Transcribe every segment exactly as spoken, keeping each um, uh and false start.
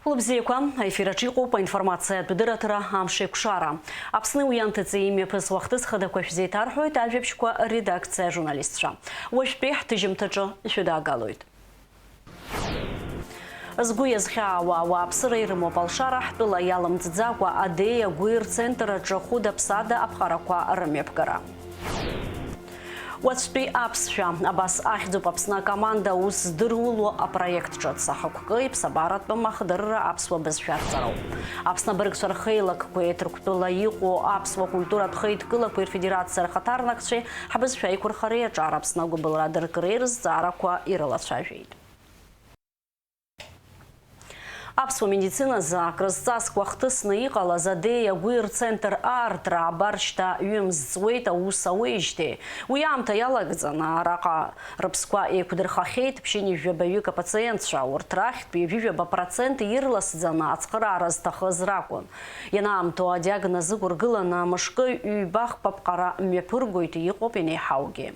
Лыбзиақәа, аефир аҿы иҟоуп аинформациатә дырраҭара «Амш еиқәшара». Аԥсны уи анҭыҵи имҩаԥысуа ахҭыс хадақәа шәзеиҭарҳәоит ажәабжьқәа редакциа ажурналистцәа. Уажәтәи ҳҭыжьымҭаҿы шәыдаагалоит. Згәы иазхьаауа ауааԥсыра ирымоуп алшара ҳтәыла иалымҵӡакәа Адеи агәи рцентр аҿы хәыда-ԥсада аԥҟарақәа рымҩаԥгара. Уаҵәтәи аԥсшәа. Абас ахьӡуп Аԥсны акоманда аус здыруло апроект ҿыц. Ахықәкы иԥсабаратәым ахдырра аԥсуа бызшәа арҵароуп. Аԥсны абыргцәа рхеилакқәеи Ҭырқәтәыла иҟоу аԥсуа культуратә хеидкылақәеи рфедерациа рхаҭарнакцәеи ҳбызшәа аиқәырхареи аҿар Аԥсны агәыбылра адыркреи рызҵаарақәа ирылацәажәеит. Аԥсуа медициназы акрызҵазкуа хҭысны иҟалаз Адеи агәи рцентр аартра абар шьҭа ҩымз ҵуеит аус ауеижьҭеи. Уи аамҭа иалагӡаны араҟа рыԥсқәа еиқәдырхахьеит ԥшьынҩажәи жәабаҩык апациентцәа, урҭ рахьтә ҩажәи жәаба процент ирласӡаны ацхыраара зҭахыз ракәын. Ианаамҭоу адиагноз ықәыргыланы мышкы ҩба-хԥа аԥҟара мҩаԥыргоит, иҟоуп инеиҳаугьы.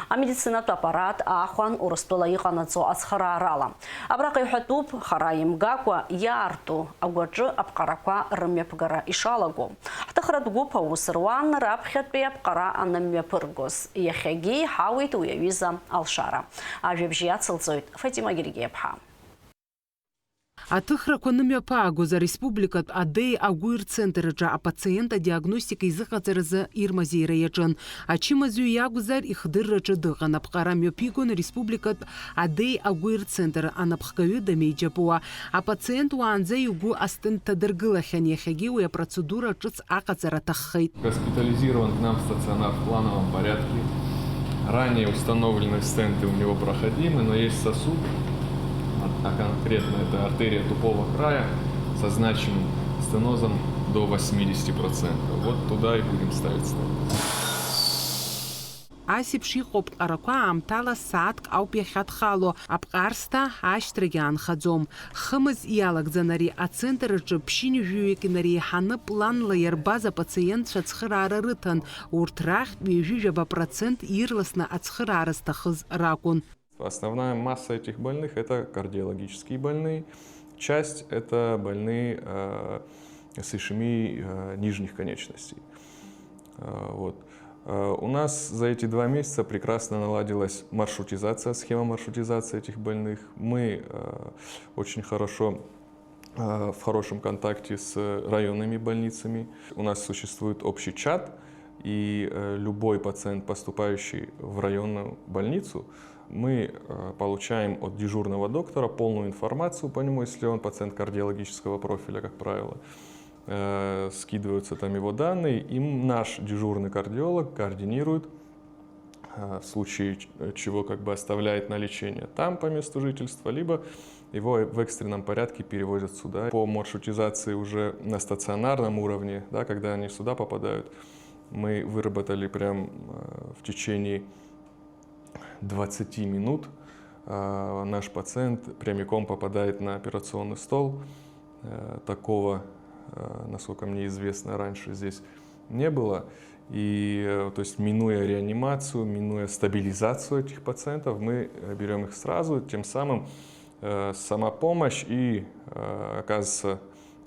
Амедицинатә аппарат аахәан Урыстәыла иҟанаҵо ацхыраарала. Абраҟа иҳәатәуп, хара имгакәа иаарту агәаҿы аԥҟарақәа рымҩаԥгара ишалаго. Ҳҭыхратә гәыԥ аус руан раԥхьатәи аԥҟара анымҩаԥыргоз. Иахьагьы иҳауеит уи аҩыза алшара. Ажәабжь иацылҵоит Фатима Гергиаԥҳа. Аҭыхрақәа анымҩаԥаагоз ареспубликатә Адеи агәи рцентр аҿы апациент адиагностика изыҟаҵаразы ирмазеира иаҿын. Ачымазаҩ иакәзар, ихдырраҿы дыҟан. Аԥҟара мҩаԥигон ареспубликатә Адеи агәи рцентр анапхгаҩы Дамеи Џьапуа. Апациент уаанӡа игәы астенд ҭадыргылахьан, иахьагьы уи апроцедура ҿыц аҟаҵара аҭаххеит. Госпитализирован к нам в стационар в плановом порядке. Ранее установлены стенты у него проходимы, но есть сосуд, а, а конкретно это артерия тупого края со значимым стенозом до восьмидесяти процентов. Вот туда и будем ставить стенты. Ас еиԥш иҟоу аԥҟарақәа аамҭала сааҭк ауп иахьадхало, аԥҟарсҭа ашьҭрагьы аанхаӡом. Хымз иалагӡан ари ацентр аҿы ԥшьынҩажәаҩык инареиҳаны планла иарбаз апациентцәа ацхыраара рыҭан, урҭ рахьтә ҩажәи жәаба процент ирласны ацхыраара зҭахыз ракәын. Основная масса этих больных — это кардиологические больные, часть — это больные, э, с ишемией, э, нижних конечностей. Э, вот. Э, у нас за эти два месяца прекрасно наладилась маршрутизация, схема маршрутизации этих больных. Мы, э, очень хорошо, э, в хорошем контакте с районными больницами. У нас существует общий чат, и, э, любой пациент, поступающий в районную больницу, мы, э, получаем от дежурного доктора полную информацию по нему, если он пациент кардиологического профиля, как правило. Э, скидываются там его данные, и м-, наш дежурный кардиолог координирует, э, в случае ч-, чего как бы оставляет на лечение там по месту жительства, либо его в экстренном порядке перевозят сюда. По маршрутизации уже на стационарном уровне, да, когда они сюда попадают, мы выработали прям, э, в течение двадцати минут, а, наш пациент прямиком попадает на операционный стол. Э, такого, э, насколько мне известно, раньше здесь не было. И, э, то есть, минуя реанимацию, минуя стабилизацию этих пациентов, мы, э, берём их сразу, тем самым, э, самопомощь и, э, оказывается,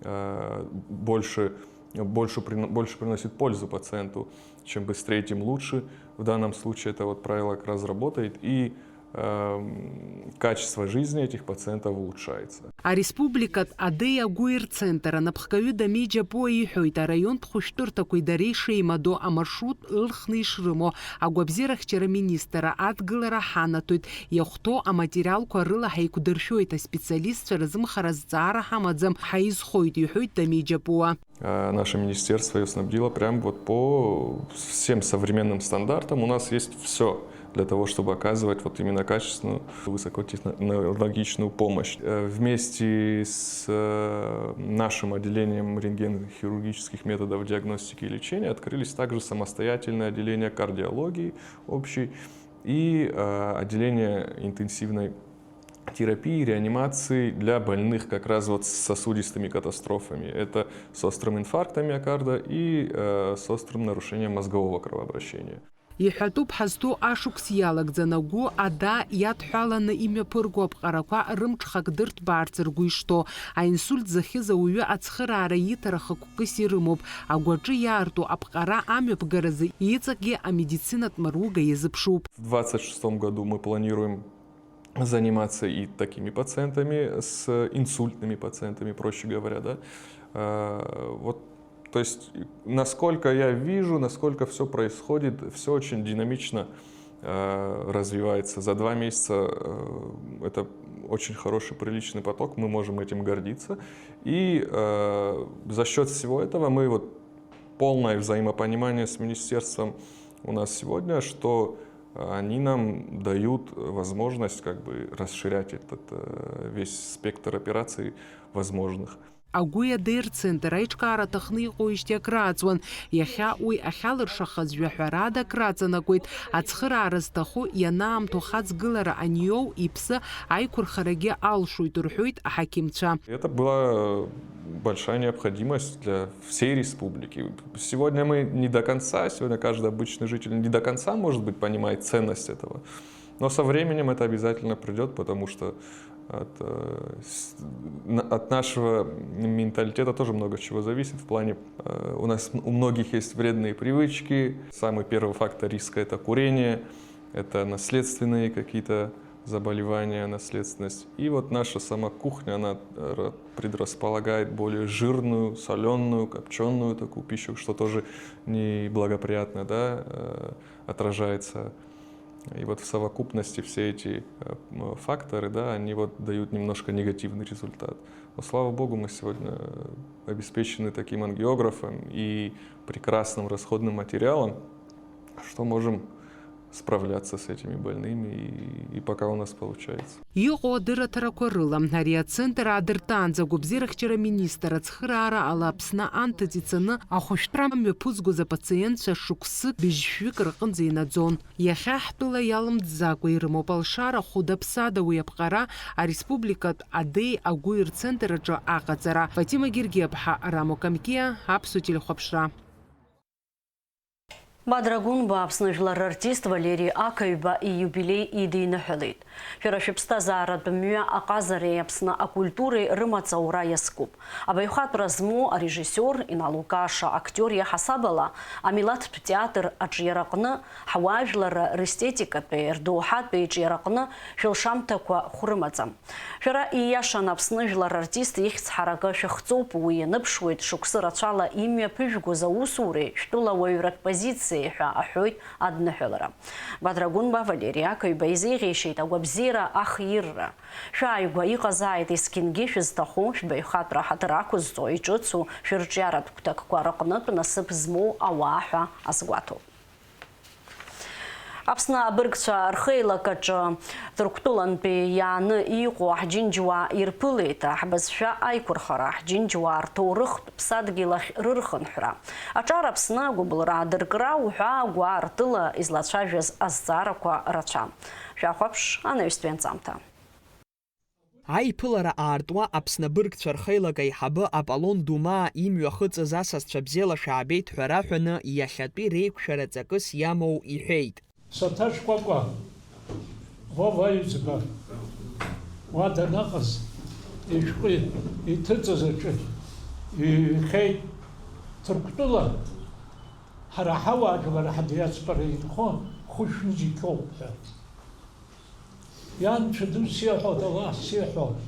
э, больше, больше прино-, больше приносит пользу пациенту. Чем быстрее, тем лучше. В данном случае это вот правило как раз работает, и, эм, качество жизни этих пациентов улучшается. Ареспубликатә Адеи агәи рцентр анапхгаҩы Дамеи Џьапуа иҳәоит, араионтә хәышәтәырҭақәеи дареи шеимадоу амаршрут ылхны ишрымоу. Агәабзиарахьчара министр адгылара ҳанаҭоит, иахәҭоу аматериалқәа рыла ҳаиқәдыршәоит, аспециалистцәа рзымхара зҵаара ҳамаӡам, ҳаизхоит, иҳәоит Дамеи Џьапуа. А, наше министерство её снабдило прям вот по всем современным стандартам. У нас есть всё для того, чтобы оказывать вот именно качественную, высокотехнологичную помощь. Э, вместе с, э, нашим отделением рентгенохирургических методов диагностики и лечения открылись также самостоятельные отделения кардиологии общей и, э, отделение интенсивной терапии, реанимации для больных как раз вот с сосудистыми катастрофами. Это с острым инфарктом миокарда и, э, с острым нарушением мозгового кровообращения. Иҳәатәуп ҳазҭоу ашықәс иалагӡан агәы ада иадҳәаланы имҩаԥырго аԥҟарақәа рымҽхак дырҭбаарц ргәы ишҭоу. Аинсульт зыхьыз ауаҩы ацхыраара иҭара хықәкыс ирымоуп. Агәаҿы иаарту аԥҟара амҩаԥгаразы иҵегьгьы амедицинатә маруга иазыԥшуп. В двадцать шестом году мы планируем заниматься и такими пациентами, с инсультными пациентами, проще говоря, да. Э, вот, то есть, насколько я вижу, насколько всё происходит, всё очень динамично, э, развивается. За два месяца, э, это очень хороший, приличный поток, мы можем этим гордиться. И, э, за счёт всего этого мы вот полное взаимопонимание с министерством у нас сегодня, что, э, они нам дают возможность как бы расширять этот, э, весь спектр операций возможных. Агәи адеи рцентр аиҿкаара аҭахны иҟоуижьҭеи акрааҵуан. Иахьа уи ахьалыршахаз жәаҳәарада акраҵанакуеит. Ацхыраара зҭаху ианаамҭоу хаҵгылара аниоу иԥсы аиқәырхарагьы алшоит, рҳәоит аҳақьымцәа. Это была большая необходимость для всей республики. Сегодня мы не до конца, сегодня каждый обычный житель не до конца, может быть, понимает ценность этого. Но со временем это обязательно придёт, потому что от, э, с-, на-, от нашего менталитета тоже много чего зависит в плане, э, у нас м-, у многих есть вредные привычки. Самый первый фактор риска — это курение, это наследственные какие-то заболевания, наследственность. И вот наша сама кухня, она, э, ра-, предрасполагает более жирную, солёную, копчёную такую пищу, что тоже неблагоприятно, да, э, отражается. И вот в совокупности все эти, э, м, факторы, да, они вот дают немножко негативный результат. Но, слава богу, мы сегодня, э, обеспечены таким ангиографом и прекрасным расходным материалом, что можем справляться с этими больными, и, и пока у нас получается. Иҟоу адырраҭарақәа рыла, ари ацентр аадыртаанӡа агәабзиарахьчара аминистр ацхыраара ала Аԥсны анҭыҵ ицаны ахәышәтәра мҩаԥызгоз апациентцәа шықәсык быжьшәҩык рҟынӡа инаӡон. Иахьа ҳтәыла иалымҵӡакәа ирымоуп алшара хәыда-ԥсада уи аԥҟара, ареспубликатә адеи агәи рцентр аҿы аҟаҵара. Фатима Гергиаԥҳа, Рамо Камкиа, Аԥсуа телехәаԥшра. Бадра Гәынба Аԥсны жәлар рартист Валери Ақаҩба ииубилеи идиныҳәалеит. Шәара шәыԥсҭазааратә мҩа аҟазареи Аԥсны акультуреи рымаҵ аура иазкуп. Абаҩхатәра змоу арежиссиор, иналукааша актиор иаҳасаб ала, амилаҭтә театр аҿиараҟны, ҳуаажәларра рестетикатәи, рдоуҳатәи аҿиараҟны шәылшамҭақәа хәрымаҵам. Шәара ииашан Аԥсны жәлар артист ихьӡ ҳаракы шәыхҵоуп, уи ианыԥшуеит шықәсы рацәала имҩаԥыжәгоз аусуреи шәтәыла уаҩратә позициеи ҳәа аҳәоит адныҳәалара. Бадра Гәынба Валери Ақаҩба изеиӷьеишьеит агәабзиара ахирра. Шәааигәа иҟазааит есқьынгьы шәызҭаху, шәбаҩхатәра ҳаҭыр ақәызҵо, иҿыцу, шәырҿиаратә гәҭакқәа рыҟнытә насыԥ змоу ауаа ҳәа азгәаҭоуп. Аԥсны абыргцәа рхеилак аҿы Ҭырқәтәылантәи иааны иҟоу ҳџьынџьуаа ирԥылеит аҳбызшәа аиқәырхара, ҳџьынџьуаа рҭоурыхтә ԥсадгьыл ахь рырхынҳәра, аҿар Аԥсны агәыбылра адыркра уҳәа гәаартыла излацәажәаз азҵаарақәа рацәа. Шәахәаԥш анаҩстәи анҵамҭа. Аиԥылара аартуа Аԥсны абыргцәа рхеилак аиҳабы Аполлон Думаа имҩахыҵыз асасцәа бзиала шәаабеит ҳәа раҳәаны иахьатәи реиқәшәара ҵакыс иамоу иҳәеит. Саҭашәкәакәа Вова иӡба уа данаҟаз ишәҟәы иҭыҵыз аҿы иҩхьеит. Ҭырқәтәыла ҳара ҳауаажәлар ҳадиаспора инхо хәышәҩыџьа иҭоуп ҳәа. Иан мчы ду сиҳәоит, Аллаҳ сиҳәоит.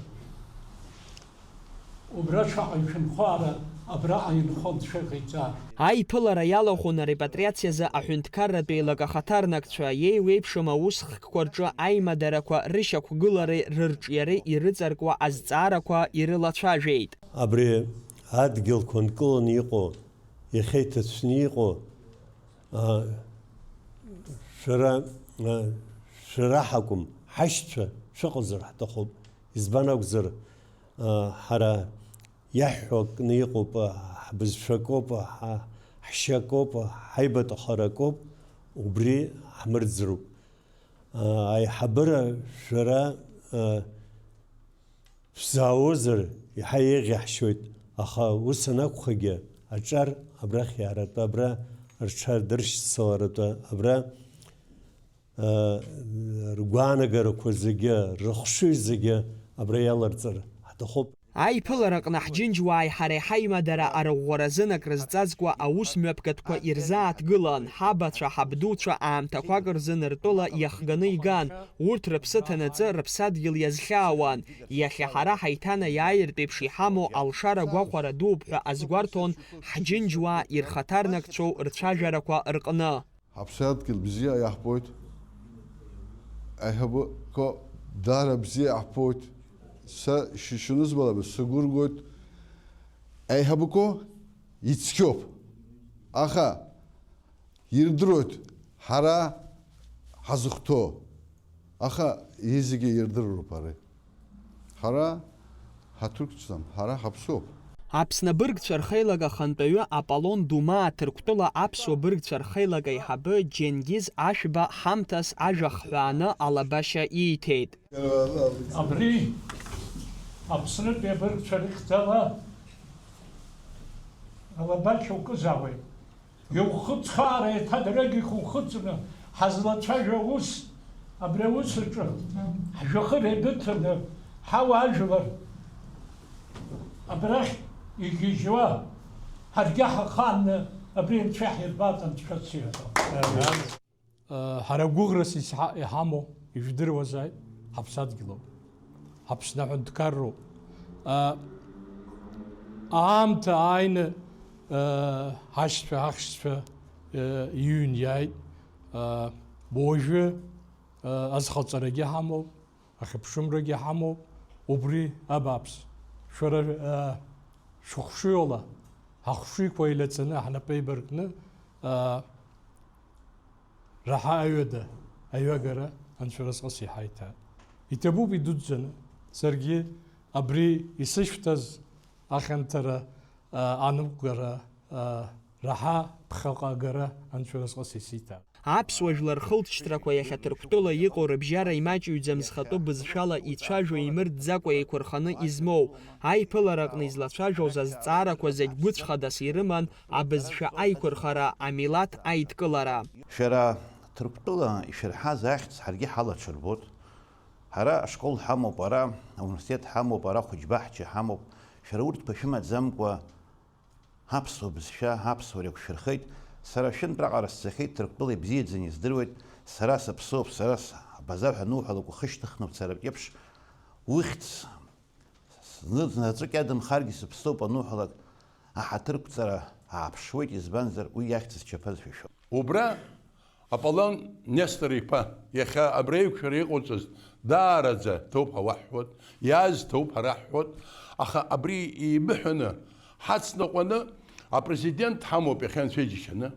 Убра шаҟа ишәынхо ара, абраҟа инхон шәыҟаиҵар. Аиԥылара иалахәын арепатриациазы аҳәынҭқарратә еилак ахаҭарнакцәа, иеиуеиԥшым аусхкқәа рҿы аимадарақәа рышьақәгылареи рырҿиареи ирыҵаркуа азҵаарақәа ирылацәажәеит. Абри адгьылқәа нкыланы иҟоу, иахьа иҭацәны иҟоу, а, шәара, а, шәара ҳакәым, ҳашьцәа шәыҟазар ҳҭахуп. Избан акәзар, а, ҳара иаҳҳәо акны иҟоуп, а, ҳбызшәа акоуп, а, ҳа-, ҳшьа акоуп, а, ҳаибатәхара акоуп, убри ҳмырӡроуп. А, аиҳабыра шәара, а, шәзаауазар, иаҳа еиӷьаҳшьоит, аха ус анакәхагьы, аҿар абрахь иааратәа, абра рҽадыршьцыларатәы абра, э, ргәаанагарақәа зегьы, рыхшыҩ зегьы абра иаларҵар ҳҭахуп. Аиԥылараҟны ҳџьынџьуааи ҳареи ҳаимадара арыӷәӷәаразын акрызҵазкуа аус мҩаԥгатәқәа ирзааҭгылан, ҳабацәа, ҳабдуцәа аамҭақәак рзын ртәыла иахганы иган, урҭ рыԥсы ҭанаҵы рыԥсадгьыл иазхьаауан, иахьа ҳара ҳаиҭанаиааиртә еиԥш иҳамоу алшара гәахәара дууп ҳәа азгәарҭон ҳџьынџьуаа ирхаҭарнакцәоу рцәажәарақәа рҟны. Ҳаԥсадгьыл бзиа иаҳбоит. Аиҳабақәа даара бзиа иаҳбоит. Са шьыжьынызбалап, сгәыргоит. Аиҳабақәа ицқьоуп. Аха ирдыруеит ҳара ҳазыхәҭоу. Аха зегьы ирдыруп ари. Ҳара ҳаҭырқәцәам, ҳара ҳаԥсуоуп. Аԥсны абыргцәа рхеилак ахантәаҩы Аполлон Думаа Ҭырқәтәыла аԥсуа быргцәа рхеилак аиҳабы Џьенгиз Ашәба ҳамҭас ажәа хҳәааны алабашьа ииҭеит. Абри Аԥснытәи абыргцәа рыхьӡала алабашьа укызаауеит. Иухыҵхаара еиҭа дарагьых ухыҵны, ҳазлацәажәо аус, абри аус аҿы ҳжәҩахыр еибыҭаны, ҳауаажәлар абрахь игьежьуа, ҳаргьы ҳаханны абри анцәа иаҳирбап, анцәа сиҳәо. Ҳара гәыӷрас исҳа-, иҳамоу, ижәдыруазааит, ҳаԥсадгьылоуп. Ҳаԥсны аҳәынҭқарроуп. А, аамҭа ааины, а, ҳашьцәа, ҳахьшьцәа, а, иҩын иааит. А, уажәы, а, азхаҵарагьы ҳамоуп, ахьыԥшымрагьы ҳамоуп. Убри абааԥс. Шәара, а, шәыхшыҩ ала, ҳахшыҩқәа еилаҵаны, ҳнапы еибаркны, а, Раҳа аҩада аҩагара анцәа разҟыс иҳаиҭа. Иҭабуп идуӡӡаны, саргьы абри исышәҭаз ахьанҭара, а, аныҟәгара, а, раҳа ԥхьаҟа агара анцәа разҟыс исиҭа. Аԥсуа жәлар рхылҵшьҭрақәа иахьа Ҭырқәтәыла иҟоу рыбжьара имаҷыҩӡам зхатәы бызшәала ицәажәо имырӡӡакәа еиқәырханы измоу, аиԥылараҟны излацәажәоз азҵаарақәа зегь гәыцә хадас ирыман, абызшәа аиқәырхара, амилаҭ аидкылара. Шәара Ҭырқәтәыла ишәырҳаз ахьӡ ҳаргьы ҳалаҽырбоит. Ҳара ашкол ҳамоуп, ара ауниверситет ҳамоуп, ара хәыҷбаҳча ҳамоуп. Шәара урҭқәа шәымаӡамкәа аԥсуа бызшәа, аԥсуара еиқәшәырхеит. Сара шәынтә раҟара сцахьеит, Ҭырқәтәыла ибзиаӡаны издыруеит. Сара сыԥсоуп, сара с-, абазар ҳәа ануҳәалак ухы шьҭыхны уцаратә еиԥш, ухьӡ Зны-, заҵәык иадамхаргьы сыԥсоуп ануҳәалак, аҳаҭырқәҵара ааԥшуеит, избанзар, уи иахьӡыз чаԥазшәа шәоуп. Убра Аполлон Нестор-иԥа иахьа абра еиқәшәара иҟауҵаз даараӡа ҭоуп ҳәа уаҳҳәот, иааз ҭоуп ҳәа раҳҳәот, аха абри еибыҳәаны, ҳацныҟәаны апрезидент ҳамоуп иахьа анцәа иџьашьаны.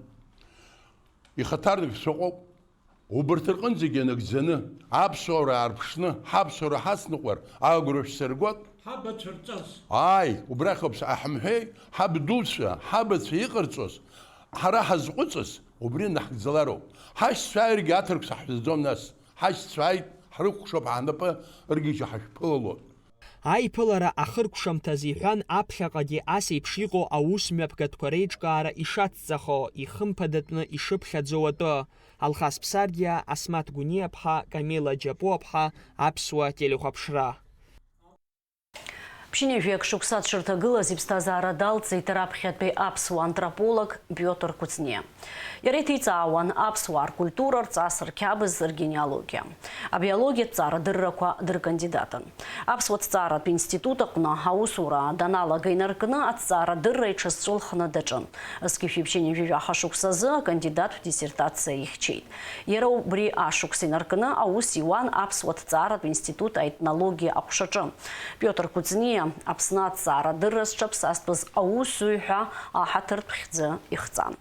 Ихаҭарнак шәыҟоуп. Убарҭ рҟынӡагьы нагӡаны, аԥсуара аарԥшны, ҳаԥсуара ҳацныҟәар агәра шәсыргоит. Ҳабацәа рҵас. Ааи, убрахь ауп саҳамҳәеи, ҳабдуцәа, ҳабацәа иҟарҵоз, ҳара ҳазҟәыҵыз, убри наҳгӡалароуп. Ҳашьцәа ааиргьы аҭырқәса ҳшәызӡом нас. Ҳашьцәа ааит, ҳрыкәхшоуп, ҳнапы ыргьежьы ҳашәԥылалоит. Аиԥылара ахыркәшамҭаз иҳәан аԥхьаҟагьы ас еиԥш иҟоу аус мҩаԥгатәқәа реиҿкаара ишацҵахо, ихымԥадатәны ишыԥхьаӡоу атәы. Алхас Ԥсардиа, Асмаҭ Гәыниаԥҳа, Камила Џьапуаԥҳа, Аԥсуа телехәаԥшра. Ԥшьынҩажәи акы шықәса дшырҭагылаз иԥсҭазаара далҵит раԥхьатәи аԥсуа антрополог Пиотр Кәыҵниа. Иара иҭиҵаауан аԥсуаа ркультура, рҵас, рқьабз, ргенеалогиа. Абиологиатә ҵарадыррақәа дыркандидатын. Аԥсуа ҭҵааратә институт аҟны аусура даналага инаркны аҭҵаарадырра иҽазҵәылхны даҿын. Зқьи жәшәи ԥшьынҩажәи жәаха шықәсазы акандидаттә диссертациа ихьчеит. Иара убри ашықәс инаркны аус иуан Аԥсуа ҭҵааратә институт аетнологиа аҟәшаҿы. Пиотр Кәыҵниа Аԥсны аҭҵаарадырра зҽаԥсазтәыз аусзуҩ ҳәа аҳаҭыртә хьӡы ихҵан.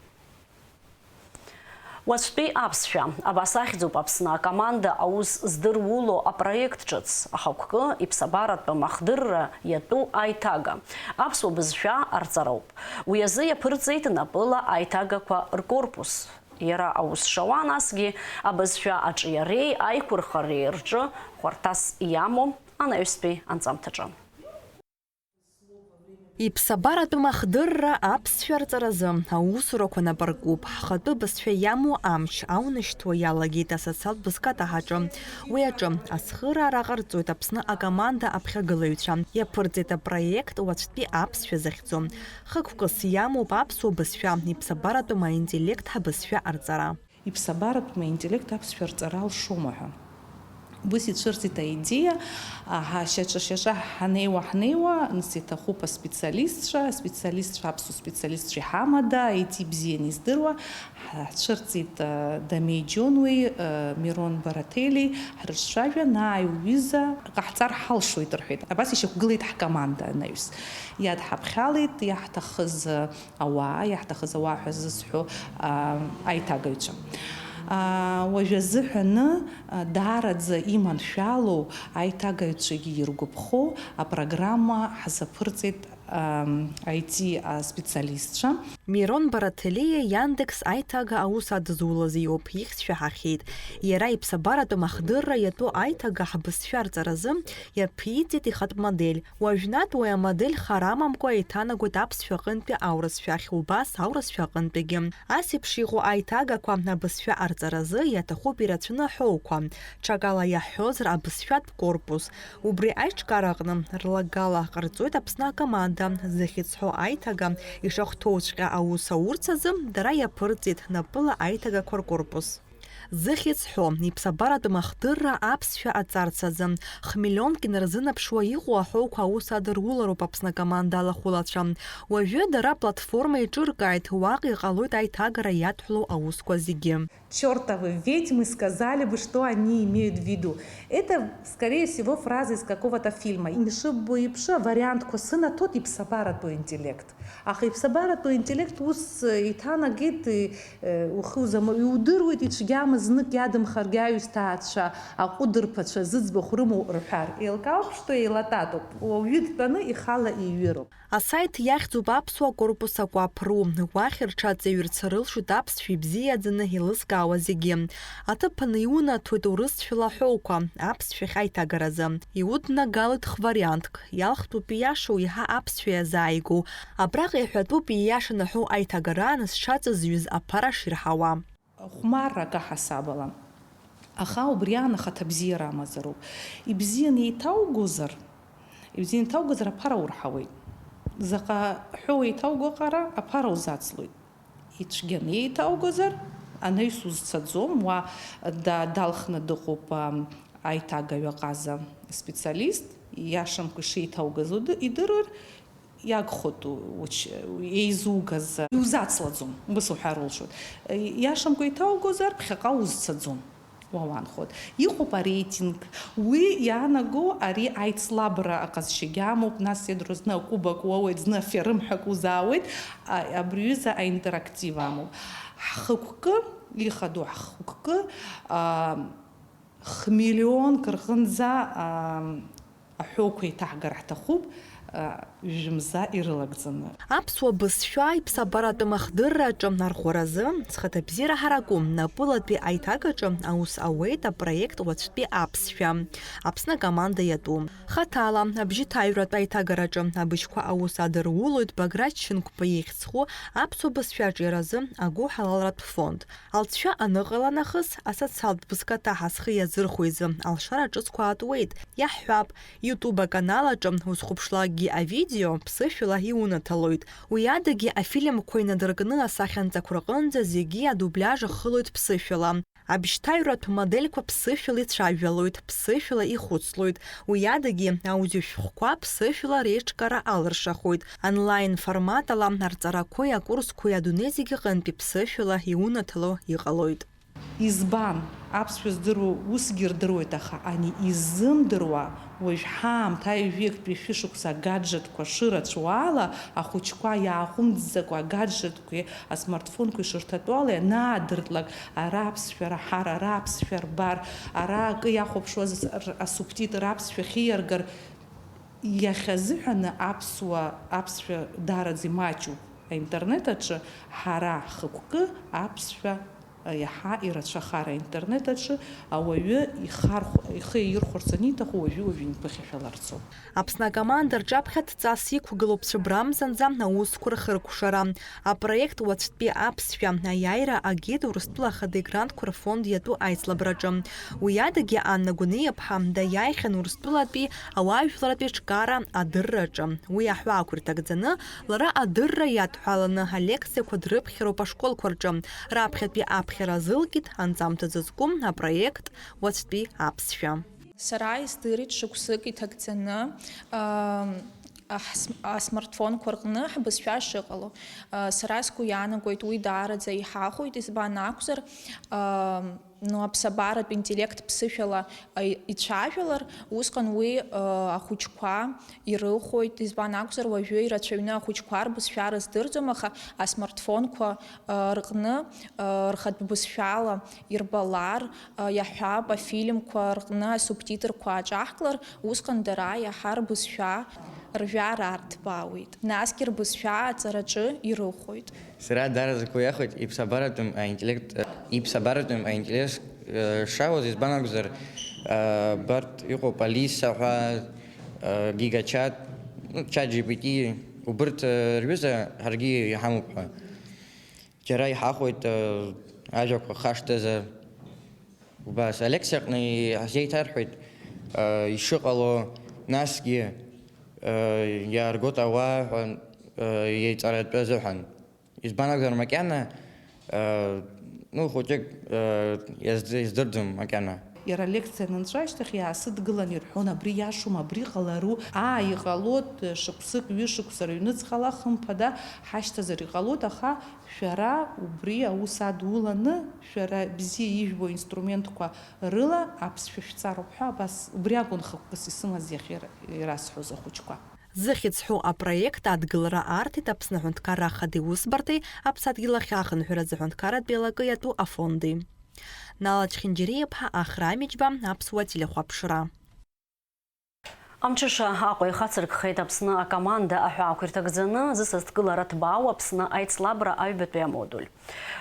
Уаҵәтәи аԥсшәа, абас ахьӡуп Аԥсны акоманда аус здыруло апроект ҿыц, ахықәкы, иԥсабаратәым ахдырра иатәу аиҭага, аԥсуа бызшәа арҵароуп. Уи азы иаԥырҵеит напыла аиҭагақәа ркорпус. Иара аус шауа, насгьы абызшәа аҿиареи аиқәырхареи рҿы хәарҭас иамоу анаҩстәи анҵамҭаҿы. Иԥсабаратәым ахдырра аԥсшәа рҵаразы аусурақәа напы аркуп. Ҳхатәы бызшәа иамоу амч аунашьҭуа иалагеит асоциалтә бызкатаҳаҿы. Уи аҿы ацхыраара ҟарҵоит Аԥсны акоманда аԥхьагылаҩцәа. Иаԥырҵеит апроект уаҵәтәи аԥсшәа захьӡу. Хықәкыс иамоуп аԥсуа бызшәа, иԥсабаратәым аинтеллект ҳабызшәа арҵара. Иԥсабаратәым аинтеллект аԥсшәа рҵара алшома ҳәа. Ус ицәырҵит аидеиа, аҳа, шьаҿа-шьаҿа ҳанеиуа, ҳнеиуа, нас иҭахуп аспециалистцәа, аспециалистцәа, аԥсуа специалистцәа иҳамада, I T бзианы издыруа, ҳцәырҵит, а, Дамеи Џьонуеи, а, Мирон Бараҭелиеи, ҳрыҿцәажәан, ааи, уҩыза, ҟаҳҵар ҳалшоит, рҳәеит. Абас ишьақәгылеит ҳкоманда анаҩс. Иадҳаԥхьалеит, иаҳҭахыз, а, ауаа, иаҳҭахыз ауаа ҳәа зысҳәо, а, аиҭагаҩцәа. А, уажә азыҳәаны, а, даараӡа иманшәалоу, аиҭагаҩцәагьы иргәаԥхо апрограмма ҳзаԥырҵеит, а, I T аспециалистцәа. Мирон Бараҭелиа Яндекс аиҭага аус адызулаз иоуп, ихьӡ шәаҳахьеит. Иара иԥсабаратәым ахдырра иатәу аиҭага ҳбызшәа рҵаразы иаԥиҵеит ихатә модель. Уажәнатә уи амодель хар амамкәа еиҭанагоит аԥсшәа аҟынтәи аурысшәа ахь, убас аурысшәа аҟынтәигьы. Ас еиԥш иҟоу аиҭагақәа абызшәа арҵаразы иаҭахуп ирацәаны аҳәоуқәа, ҽакала иаҳҳәозар, абызшәатә корпус. Убри аиҿкаараҟны рлагала ҟарҵоит Аԥсны акоманда, зыхьӡ ҳәоу аиҭага ишахәҭоуҵәҟьа аус аурц азы дара иаԥырҵеит напыла аиҭагақәа ркорпус. Зыхьӡ ҳәо, иԥсабаратәым ахдырра аԥсшәа аҵарц азы, хмиллионк инарзынаԥшуа иҟоу аҳәоуқәа аус адырулароуп Аԥсны акоманда алахәылацәа. Уажәы дара аплатформа еиҿыркааит, уаҟа иҟалоит аиҭагара иадҳәалоу аусқәа зегьы. Чёртовы ведьмы сказали бы, что они имеют в виду. Это, скорее всего, фраза из какого-то фильма. Ишыббо еиԥш, авариантқәа сынаҭоит иԥсабаратәу интеллект. Аха иԥсабаратәу интеллект ус, э, иҭанагеит, э, э, ухы узама-, иудыруеит, ицәгьамыз знык иадымхаргьы аҩсҭаацәа, аҟәыдырԥацәа зыӡбахә рымоу рҳәар. Еилкаауп, что еилататоуп. Уаҩы дтәаны ихала иҩыроуп. Асаиҭ иахьӡуп Аԥсуа корпус акәаԥ ру. Уахь рҽаҵаҩырц рылшоит аԥсшәа ибзиаӡаны еилызкаауа зегьы. Аҭыԥаны иунаҭоит урысшәала аҳәоуқәа, аԥсшәахь аиҭагаразы. Иуднагалоит хвариантк, иалхтәуп ииашоу еиҳа аԥсшәа иазааигәоу. Абраҟа иҳәатәуп ииашаны ҳәоу аиҭагараан зҽаҵазҩыз аԥара ширҳауа. Хәмаррак аҳасабала. Аха убри аан ахаҭа бзиара амазароуп. Ибзианы еиҭаугозар, ибзианы еиҭаугозар аԥара урҳауеит. Заҟа ҳәоу еиҭауго аҟара аԥара узацлоит. Ицәгьаны еиҭаугозар, анаҩс узцаӡом, уа да-, далхны дыҟоуп, ам, аиҭагаҩ аҟаза специалист, иашамкәа ишеиҭаугаз уды-, идырыр, иагхоит у-, уч-, еизугаз, иузацлаӡом, убас уҳәар улшоит. Иашамкәа еиҭаугозар, ԥхьаҟа узцаӡом, уа уаанхоит. Иҟоуп ареитинг, уи иаанаго ари аицлабра аҟазшьагьы амоуп, нас иадроу зны акубок уоуеит, зны аферым ҳәа акы узаауеит, а, абри ҩыза аинтерактив амоуп. Ҳхықәкы, ихадоу ҳхықәкы, а, хмиллионк рҟынӡа, а, аҳәоуқәа еиҭаҳгар ҳҭахуп, а, ҩымза ирылагӡаны. Аԥсуа бызшәа иԥсабаратәым ахдырраҿы арӷәӷәаразы зхаҭабзиара ҳараку напылатәи аиҭагаҿы аус ауеит апроект Уаҵәтәи аԥсшәа. Аԥсны акоманда иатәу. Хаҭала, абжьыҭаҩратә аиҭагараҿы абыжьқәа аус адырулоит Баграт Шьынқәба ихьӡ зху аԥсуа бызшәа аҿиаразы агәыҳалалратә фонд. Алҵшәа аныҟала нахыс, асоциалтә бызкаҭаҳа зхы иазырхәо изы алшара ҿыцқәа аатуеит. Иаҳҳәап, YouTube аканал аҿы узхәаԥшлакгьы авидео ԥсышәала иунаҭалоит. Уи адагьы афильмқәа инадыркны асахьанҵақәа рҟынӡа зегьы адубляж ахылоит ԥсышәала. Абжьҭаҩратә модельқәа ԥсышәала ицәажәалоит, ԥсышәала ихәыцлоит. Уи адагьы аудиошәҟәқәа ԥсышәала реиҿкаара алыршахоит. Онлайн форматала арҵарақәеи акурсқәеи адунеи зегьы аҟынтәи ԥсышәала иунаҭало иҟалоит. Избан? Аԥсшәа здыруа усгьы ирдыруеит, аха ани иззымдыруа, уажә ҳаамҭа ҩажәи актәи шәышықәса агаджетқәа шырацәоу ала, ахәыҷқәа иааҟәымҵӡакәа агаджетқәеи асмартфонқәеи шырҭатәоу ала ианаадыртлак, ара аԥсшәа раҳар, ара аԥсшәа рбар, ара акы иахәаԥшуаз ас-, р-, асубтитр аԥсшәахь ииаргар, иахьазыҳәаны аԥсуа, аԥсшәа даараӡа имаҷуп аинтернет аҿы, ҳара ҳхықәкы аԥсшәа Иаҳа ирацәахар аинтернет аҿы ауаҩы ихархә-, ихы иаирхәарц аниҭаху уажәы-уажәы имԥыхьашәаларцоуп. Аԥсны акоманда рҿаԥхьа дҵас иқәгылоуп цәыбрамзанӡа аусқәа рхыркәшара. Апроект уацәтәи аԥсшәа аиааира агеит Урыстәыла Ахадеи грантқәа рфонд иатәу аицлабраҿы. Уи адагьы Анна Гәыниаԥҳа даиааихьан Урыстәылатәи ауаажәларратә еиҿкаара адырраҿы. Уи аҳәаақәа ирҭагӡаны, лара адырра иадҳәаланы алекциақәа дрыԥхьароуп ашколқәа рҿы. Раԥхьатәи аԥхьара азылкит анҵамҭа зызку апроект уацәтәи аԥсшәа. Сара издырит шықәсык иҭагӡаны, ам, аҳс-, асмартфонқәа рҟны ҳбызшәа шыҟало. А, сара сгәы иаанагоит, уи даараӡа иҳахәоит, избан акәзар, ам, ну, аԥсабаратә интеллект ԥсышәала, а, ицәажәалар, усҟан уи, а, ахәыҷқәа ирыхәоит, избан акәзар, уажәы ирацәаҩны ахәыҷқәа рбызшәа рыздырӡом, аха асмартфонқәа, а, рҟны, а, рхатә бызшәала ирбалар, а, иаҳҳәап, афильмқәа рҟны асубтитрқәа аҿаҳклар, усҟан дара иаҳа рбызшәа ржәара арҭбаауеит. Насгьы рбызшәа аҵараҿы ирыхәоит. Сара даараӡа сгәы иахәеит иԥсабаратәым аинтеллект, иԥсабаратәым аинтеллект, э, шауаз, избан акәзар, э, барҭ иҟоуп Алиса ҳәа, э, Гигачат, ну, Чат Джи Пи Ти, убырҭ, э, рҩыза ҳаргьы иҳамоуп ҳәа. Џьара иҳахәоит, э, ажәақәа хашҭазар. Убас, алекциаҟны иаҳзеиҭарҳәеит, э, ишыҟало, насгьы, э, иааргоит ауаа ҳәа, э, еиҵаратәы азыҳәан. Избан акәзар, макьана, э, ну, хәыҷык, э, иазд-, издырӡом макьана. Иара алекциа анынҵәа ашьҭахь иаасыдгылан ирҳәон, абри иашоума, абри ҟалару? Аа, иҟалоит, шықәсык, ҩышықәса рыҩныҵҟала, хымԥада, ҳашьҭазар иҟалоит, аха шәара убри аус адуланы, шәара бзиа ижәбо инструментқәа рыла аԥсшәа шәҵароуп ҳәа, абас убри акәын хықәкыс исымаз иахьа ира-, ирасҳәоз ахәыҷқәа. Зыхьӡ ҳәоу апроект адгылара арҭеит Аԥсны аҳәынҭқарра ахадеи усбарҭеи, Аԥсадгьыл ахь ахынҳәра азы аҳәынҭқарратә еилакы иатәу афонди. Нала Чхинџьариа-иԥҳа, Ахра Амиџьба, Аԥсуа телехәаԥшра. Амҽыша Аҟәа ихацыркхеит Аԥсны акоманда аҳәаақәа ирҭагӡаны зысасдкылара ҭбаау Аԥсны аицлабра аҩбатәи амодуль.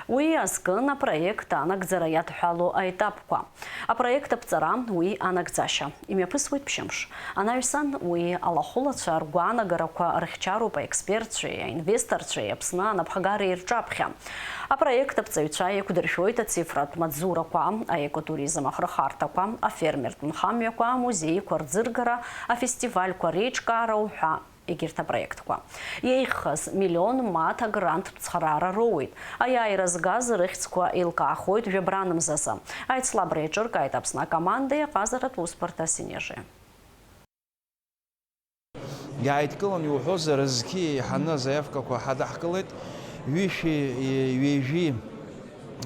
Уи иазкын апроект анагӡара иадҳәалоу аетапқәа. Апроект аԥҵара, уи анагӡашьа. Имҩаԥысуеит ԥшьымш. Анаҩсан уи алахәылацәа ргәаанагарақәа рыхьчароуп аекспертцәеи аинвесторцәеи Аԥсны анапхгареи рҿаԥхьа. Апроект аԥҵаҩцәа еиқәдыршәоит ацифратә маҵзурақәа, аекотуризм ахырхарҭақәа, афермертә нхамҩақәа, амузеиқәа рӡыргара, афестивальқәа реиҿкаара уҳәа. Егьырҭ апроектқәа. Иеиӷьхаз миллион мааҭ агранттә цхыраара роуеит. Аиааира згаз рыхьӡқәа еилкаахоит жәабранмзазы. Аицлабра еиҿыркааит Аԥсны акомандеи аҟазаратә усбарҭа Синежи. Иааидкылан иуҳәозар, зқьи еиҳаны азаиавкақәа ҳадаҳкылеит. Ҩышәи ҩажәи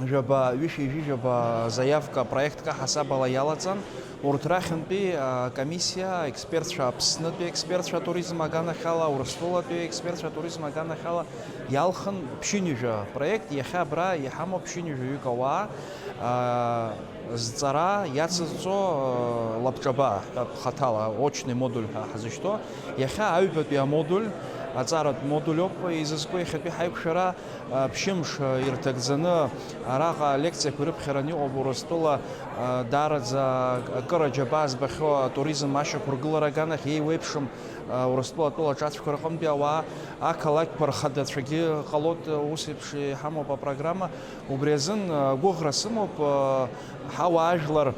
жәаба, ҩышәи ҩажәи жәаба заиавка апроектк аҳасабала иалаҵан. Урҭ рахьынтәи акомиссиа, аекспертцәа, Аԥснытәи аекспертцәа атуризм аганахьала, Урыстәылатәи аекспертцәа атуризм аганахьала иалхын ԥшьынҩажәа проект. Иахьа абра иҳамоу ԥшьынҩажәаҩык ауаа, а, зҵара иацызҵо, а, лабҿаба ҳәа хаҭала, очный модуль ҳәа ҳзышьҭоу. Иахьа аҩбатәи амодуль, аҵаратә модуль ауп изызку иахьатәи ҳаиқәшәара. Ԥшьымш ирҭагӡаны араҟа алекциақәа ирыԥхьараны иҟоуп Урыстәыла, даараӡа акыр аџьабаа збахьоу атуризм ашьақәыргылара аганахь еиуеиԥшым Урыстәыла атәыла аҿацәқәа рҟынтәи ауаа, ақалақьқәа рхадацәагьы ҟалоит, ус еиԥш иҳамоуп апрограмма. Убри азын гәыӷра сымоуп, ҳауаажәлар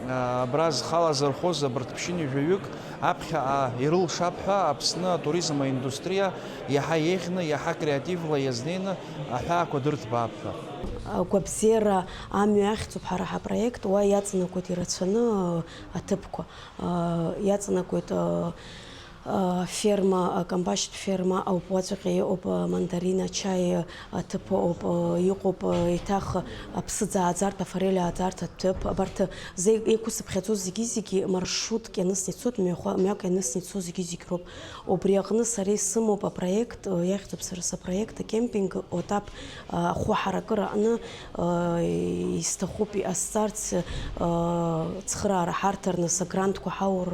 абра зхала зырхоз абарҭ ԥшьынҩажәаҩык аԥхьаҟа ирылшап ҳәа Аԥсны атуризм аиндустриа иаҳа еиӷьны, иаҳа креативла иазнеины аҳәаақәа дырҭбаап ҳәа. Агәабзиара амҩа ахьӡуп ҳара ҳапроект, уа иаҵанакуеит ирацәаны аҭыԥқәа. Иаҵанакуеит аферма, акамбашьтә ферма ауп, уаҵәҟьа иҟоуп амандарин, ачаи аҭыԥ ауп, иҟоуп еиҭах аԥсыӡ ааӡарҭа, афорель ааӡарҭа аҭыԥ. Абарҭ зеи-, еиқәсыԥхьаӡоу зегьы-зегьы маршрутк ианысны ицоит, мҩахәа-, мҩак ианысны ицо зегьы-зегь роуп. Убри аҟны сара исымоуп апроект, иахьӡуп сара сапроект, акемпинг Отаԥ, ахәы ҳаракыра аҟны, исҭахуп иҟасҵарц, цхыраара ҳарҭарныс, агрантқәа ҳаур,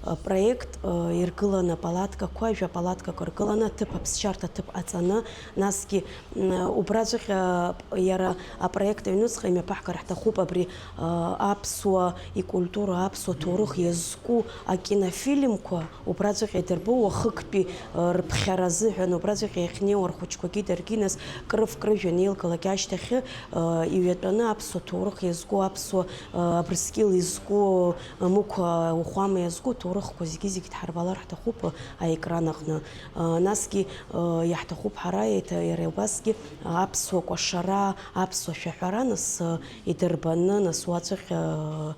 Апроект, э, иргыланы апалаткақәа, жәа палаткақәа ргыланы, аҭыԥ аԥсшьарҭа аҭыԥ ҟаҵаны, насгьы, м, убраҵәҟьа иара апроект аҩнуҵҟа имҩаԥаҳгар ҳҭахуп абри, э, аԥсуа икультура, аԥсуа ҭоурых иазку акинофильмқәа, убраҵәҟьа идырбо уахыктәи, э, рыԥхьара азыҳәан, убраҵәҟьа иахьнеиуа рхәыҷқәагьы даргьы нас крыф-крыжәҩа анеилгалак ашьҭахьы, э, иҩатәаны аԥсуа ҭоурых иазку, аԥсуа, э, Абрыскьыл изку, Мықә ауахәама иазку аҭоурыхқәа зегьы-зегь дҳарбалар ҳҭахуп аекран аҟны. Насгьы иаҳҭахуп ҳара еиҭа иара убасгьы аԥсуа кәашара, аԥсуа шәаҳәара нас идырбаны, нас уаҵәҟьа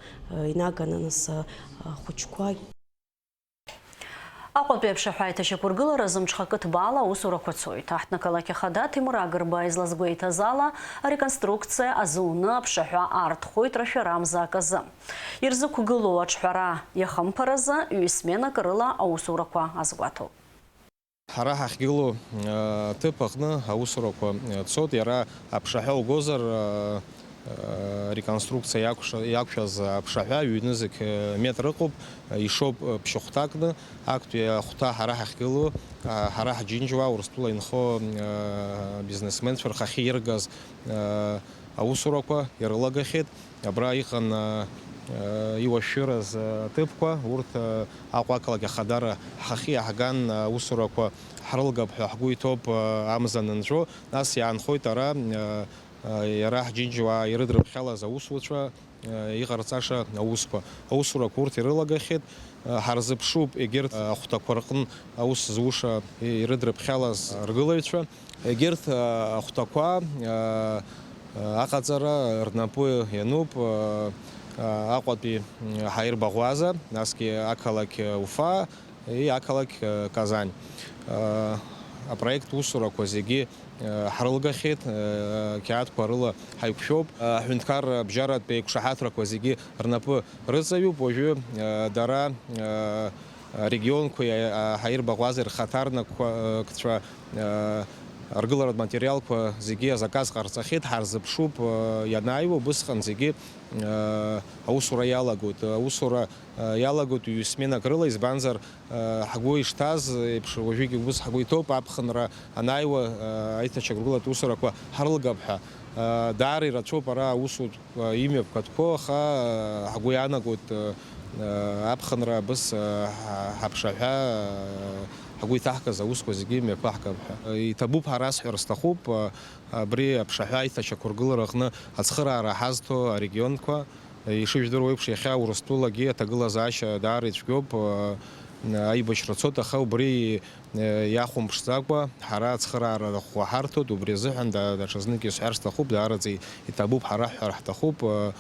инаганы, нас ахәыҷқәа. Аҟәатәи аԥшаҳәа аиҭашьақәыргыларазы мҽхакы ҭбаала аусурақәа цоит. Аҳҭнықалақь ахада Ҭемыр Агрба излазгәеиҭаз ала, ареконструкциа азуны аԥшаҳәа аарҭхоит рашәара амза аказы. Ирзықәгылоу аҿҳәара иахымԥаразы ҩ-сменак рыла аусурақәа азгәаҭоуп. Ҳара ҳахьгылоу, э, ҭыԥ аҟны аусурақәа, э, цоит, иара аԥшаҳәа угозар, э, э, реконструкциа иақәша-, иақәшәаз аԥшаҳәа ҩ-нызқь, э, метр ыҟоуп, э, ишоуп, э, ԥшьыхәҭакны, актәи ахәҭа ҳара ҳахьгылоу, э, ҳара ҳџьынџьуаа, Урыстәыла инхо, э, бизнесменцәа рхахьы иргаз, э, аусурақәа ирылагахьеит. Абра иҟан, э, э, иуашәшәыраз, э, аҭыԥқәа, урҭ, э, Аҟәа ақалақь ахадара ҳхахьы иаҳган, э, аусурақәа ҳрылгап ҳәа ҳгәы иҭоуп, э, амза анынҵәо. Нас иаанхоит ара, э, э, иара ҳџьынџьуаа ирыдрыԥхьалаз аусуцәа, э, иҟарҵаша аусқәа. Аусурақәа урҭ ирылагахьеит. Э, ҳарзыԥшуп егьырҭ, э, ахәҭақәа рҟны аус зуша ирыдрыԥхьалаз ргылаҩцәа. Егьырҭ, э, ахәҭақәа, э, э, аҟаҵара рнапы иануп, э, э, Аҟәатәи, м, ҳаирбаӷәаза, насгьы ақалақь Уфа и ақалақь, э, Казань. Э, апроект усурақәа зегьы, э, ҳрылгахьеит, э, қьаадқәа рыла ҳаиқәшәоуп. Э, аҳәынҭқарра абжьаратә еиқәшаҳаҭрақәа зегьы рнапы рыҵаҩуп, уажәы, э, дара, э, арегионқәеи, а, ҳаирбаӷәазеи рхаҭарнакқәа, э, кцәа, э, аргыларатә материалқәа зегьы азаказ ҟарҵахьеит, ҳарзыԥшуп, э, ианааиуа, убысҟан зегьы, э, аусура иалагоит. Аусура, э, иалагоит ҩ-сменак рыла, избанзар, э, ҳгәы ишҭаз еиԥш, уажәыгьы убыс ҳгәы иҭоуп, аԥхынра анааиуа, э, аиҭачагәыргылатә усурақәа ҳрылгап ҳәа. Э, даара ирацәоуп ара аусутә Имҩаԥгатәқәоу, аха ҳгәы иаанагоит, аԥхынра абыс ҳаԥшаҳәа ҳгәы иҭаҳгаз аусқәа зегьы мҩаԥаҳгап ҳәа. Иҭабуп ҳәа расҳәар сҭахуп, абри аԥшаҳәа аиҭашьақәыргылара аҟны ацхыраара ҳазҭо арегионқәа. Ишыжәдыруа еиԥш, иахьа Урыстәылагьы аҭагылазаашьа даара ицәгьоуп, аибашьра цоит, аха убри иахәамԥшӡакәа, ҳара ацхыраара ӷәӷәа ҳарҭоит, убри азыҳәан да-, даҽазнык исҳәар сҭахуп, даараӡа иҭабуп ҳәа раҳҳәар ҳҭахуп, ы,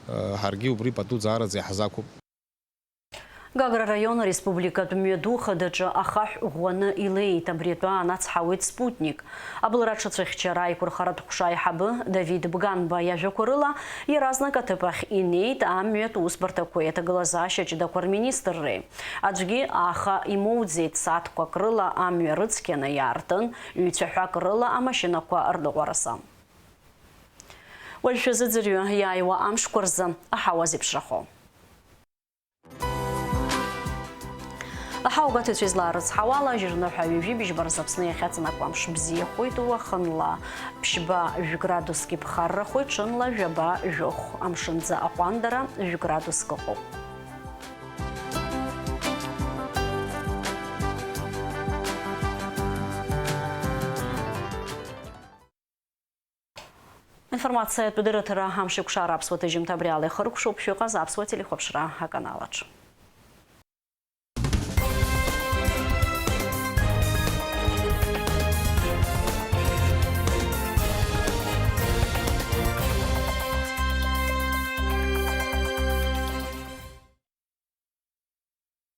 ы, ҳаргьы убри пату даараӡа иаҳзақәуп. Гагра араион ареспубликатә мҩаду хадаҿы ахаҳә ӷәӷәаны илеит, абри атәы аанацҳауеит Спутник. Абылра аҽацәыхьчара аиқәырхаратә ҟәша аиҳабы Давид Бганба иажәақәа рыла, иаразнак аҭыԥ ахь инеит амҩатә усбарҭақәеи аҭагылазаашьа ҷыдақәа рминистрреи. Аӡәгьы аха имоуӡеит, сааҭқәак рыла амҩа рыцқьаны иаартын, ҩ-цәаҳәак рыла амашьынақәа рныҟәаразы. Уажә шәазыӡырҩы, иааиуа амшқәа рзы аҳауа зеиԥшрахо. Аҳауагәаҭаҩцәа излаарыцҳауала, жьырныҳәа ҩажәи быжьба рзы Аԥсны иахьаҵанакуа амш бзиахоит, уахынла ԥшьба жәградусгьы ԥхаррахоит, ҽынла жәаба жәохә, амшынӡы аҟәандара жәградуск ыҟоуп. Информациатә дырраҭара амшеикәшара аԥсуа ҭыжьымҭа абри ала ихыркәшоуп, шәыҟаз аԥсуа телехәаԥшра аканалаҿ.